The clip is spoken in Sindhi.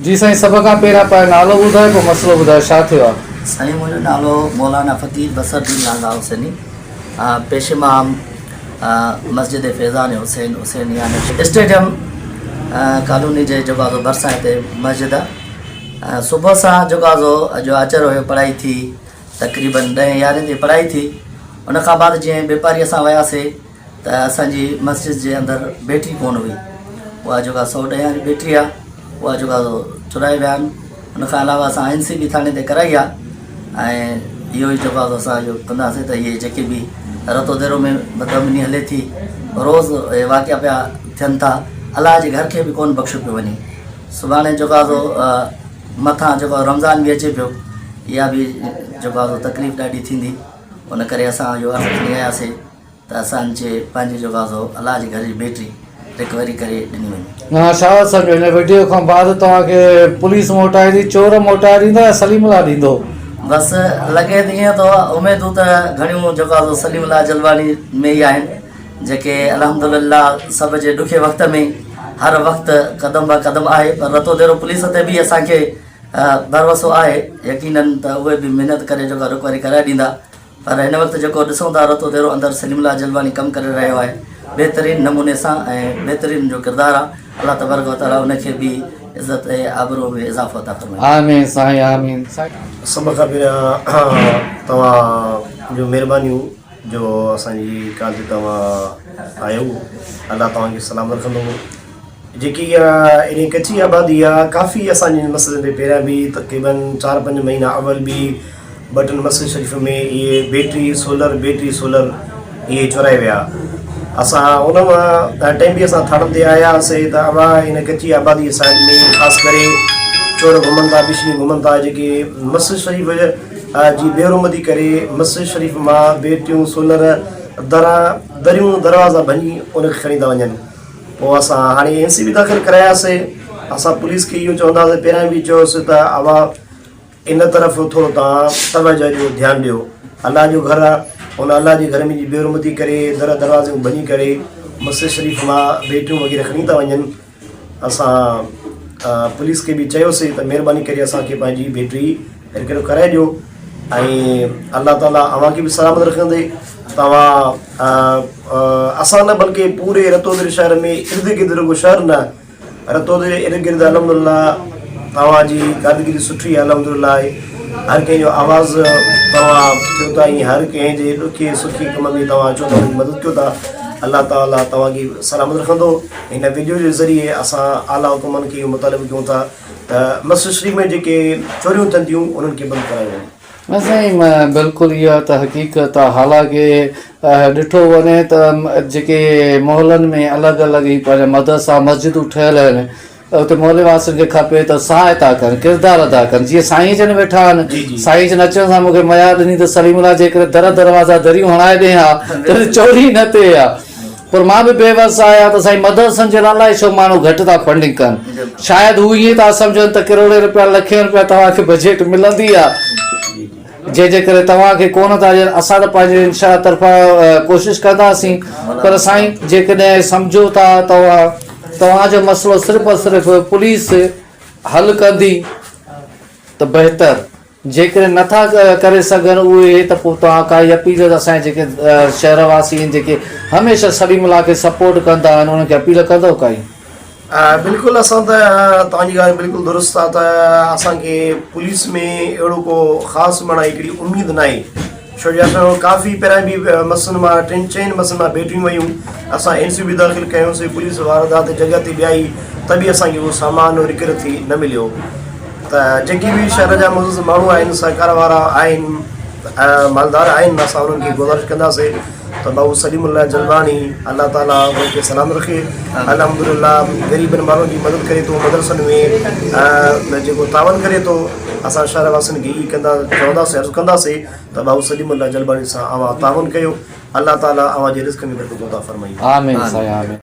جي سائين سڀ کان پهريان پنهنجو نالو ٻڌايو پوء مسئلو ٻڌايو ڇا ٿيو آ. سائين منهنجو نالو مولانا فقير بصر دين لانگاهه حسيني پيش امام مسجد فيضان حسين حسينيه اسٽيڊيم ڪالوني جي جيڪو آ سو ڀرسان هتي مسجد آ صبح سان جيڪو آ سو اڄ آچر هيو پڙهائي ٿي تقريبن ڏهين يارهين تائين پڙهائي ٿي ان کان بعد جيئن بيپاري اسان وياسي ته اسان جي مسجد جي اندر بيٽري ڪونه هئي اها جيڪا 110 واري بيٽري آهي اها جيڪا چورائي ويا آهن ان کان علاوه اسان اين سي بي ٿاڻي تي ڪرائي آهي ۽ اهو ئي جيڪو آهي اسان اهو ڪنداسين ته اهي جيڪي به رتوديرو ۾ بدامني هلي ٿي روز اهي واقعا پيا ٿين ٿا الله جي گهر کي به ڪونه بخشيو پيو وڃي سڀاڻي جيڪو آهي سو مٿان جيڪو رمضان به اچي پيو اها به جيڪو آهي سو تڪليف ڏاڍي ٿيندي ان ڪري اسان اهو عرض کڻي آياسين ته اسان جي پنهنجي جو غازو الله جي گهر جي بيٽري رڪوري ڪري ڏني وڃي. نه شاهه صاحب هن وڊيو کان بعد توهان کي پوليس موٽائي ڏي چور موٽائي ڏيندا يا سليم الله ڏيندو. بس لڳي ته ائين ٿو اميدون ته گهڻيون جيڪو آهي سو سليم الله جلباڻي ۾ ئي آهن جيڪي الحمدلله سڀ جي ڏکي وقت ۾ هر وقت قدم به قدم آهي پر رتوديرو پوليس تي به اسان کي ڀروسو آهي يقينن ته اهي به محنت ڪري جيڪو رڪوري ڪرائي ڏيندا پر هن وقت جيڪو ڏسون ٿا رتو ديرو اندر سليم الله جلباڻي ڪم ڪري رهيو آهي بهترين نموني سان ۽ بهترين جو ڪردار آهي الله تبارڪ وتعالي ان کي به عزت ۽ آبرو ۾ اضافو عطا فرمائي. آمين سائين آمين. سڀ کان پهريان توهان جون مهربانيون جو اسان جي ڪال تي توهان آيو الله توهان کي سلامت رکندو. جيڪي اها انهي ڪچي آبادي آ ڪافي اسان جي مسجد ۾ پهريان به تقريبن 4 5 مهينا اول به بٽن مسجد شريف ۾ اهي بيٽري سولر بيٽري سولر اهي چورائي ويا اسان ان مان ٽائيم به اسان ٿاڻن تي آيا سي ته ابا ان ڪچي آبادي سائيڊ ۾ خاص ڪري چور گهمن ٿا بشني گهمن ٿا جيڪي مسجد شريف جي بيحرمتي ڪري مسجد شريف مان بيٽريون سولر درا دريون دروازا ڀڃي ان کي کڻي ٿا وڃن پوء اسان هاڻي اين سي به داخل ڪراياسي اسان پوليس کي اهو چونداسي پهريان به چيوسي ته اوهان ان طرف ٿورو توهان توجه ڏيو ڌيان ڏيو الله جو گهر آهي ان الله جي گهر ۾ جي بيحرمتي ڪري در دروازيون ڀڃي ڪري مسجد شريف مان بيٽيون وغيره کڻي ٿا وڃن اسان پوليس کي به چيوسي ته مهرباني ڪري اسان کي پنهنجي بيٽري رڪيرو ڪرائي ڏيو ۽ الله تعالي اوهان کي به سلامت رکندي توهان اسان نه بلڪه پوري رتودري شهر ۾ ارد گرد رڳو شهر نه رتودري ارد گرد الحمد لله توهان جي ڪارڪردگي سٺي الحمد لله آهي هر ڪنهن جو آواز توهان ٿيو ٿا ۽ هر ڪنهن جي ڏکي سکي ڪم ۾ توهان اچو ٿا مدد ڪيو ٿا الله تعالي توهان کي سلامت رکندو هن وڊيو جي ذريعي اسان اعليٰ حڪمن کي اهو مطالبو ڪيون ٿا ته مسجد شريف ۾ جيڪي چوريون ٿين ٿيون انهن کي بند ڪرايو وڃي. نه سائين بلڪل اها ته حقيقت آ حالانڪه ڏٺو وڃي ته جيڪي محلن ۾ الڳ الڳ هي پنهنجا مدرسا مسجدون ٺهيل آهن اتي محلي واسين کي کپي ته سهائتا ڪن ڪردار ادا ڪن جيئن سائين جن ويٺا آهن سائين جن اچڻ سان مونکي ميار ڏني ته سليم الله جيڪڏهن در دروازا دريون هڻائي ڏين ها ته چوري نه ٿئي ها پر مان به بي وس آهيان ته سائين مدرسن جي لاء الائي ڇو ماڻهو گهٽ ٿا فنڊنگ ڪن. شايد هو ائين ٿا سمجهن ته ڪروڙين رپيا لکين رپيا توهان کي بجيٽ ملندي آهي جنهن جي ڪري توهان کي ڪونه ٿا ڏين. اسان ته پنهنجي انشاء الله طرفان ڪوشش ڪنداسين پر سائين جيڪڏهن سمجهو ٿا توهان توهان جو مسئلو صرف اور صرف پوليس حل ڪندي ته بهتر. جيڪڏهن نه ٿا ڪري سگهن اهي ته پوء توهان ڪائي اپيل اسان جا جيڪي شهر واسي آهن جيڪي هميشه سليم الله کي سپورٽ ڪندا آهن انهن کي اپيل ڪندو ڪائي. بلڪل اسان ته توهان جي ڳالهه بلڪل درست آ ته اسان کي پوليس ۾ اهڙو ڪو خاص معنيٰ هڪڙي اميد ناهي ڇو جو اسان کي ڪافي پهريان به مسن مان ٽن چئن مسن مان بيٽريون ويون اسان اين سي به داخل ڪيوسي پوليس واردات جڳهه تي به آئي ته به اسان کي اهو سامان رڪر ٿي نه مليو ته جيڪي به شهر جا معزز ماڻهو آهن سهڪار وارا آهن مالدار آهن اسان انهن کي گذارش ڪنداسي ته بابو سليم الله جلباڻي الله تعالي ان کي سلام رکي الحمد لله غريبن ماڻهن جي مدد ڪري ٿو مدرسن ۾ جيڪو تعاون ڪري ٿو اسان شهر واسين کي ئي ڪندا چونداسين عرض ڪنداسين ته ڀائو سليم الله جلباڻي سان اوهان تعاون ڪيو الله تعالي اوهان جي رزق ۾ برڪتون عطا فرمائي. آمين سائين آمين.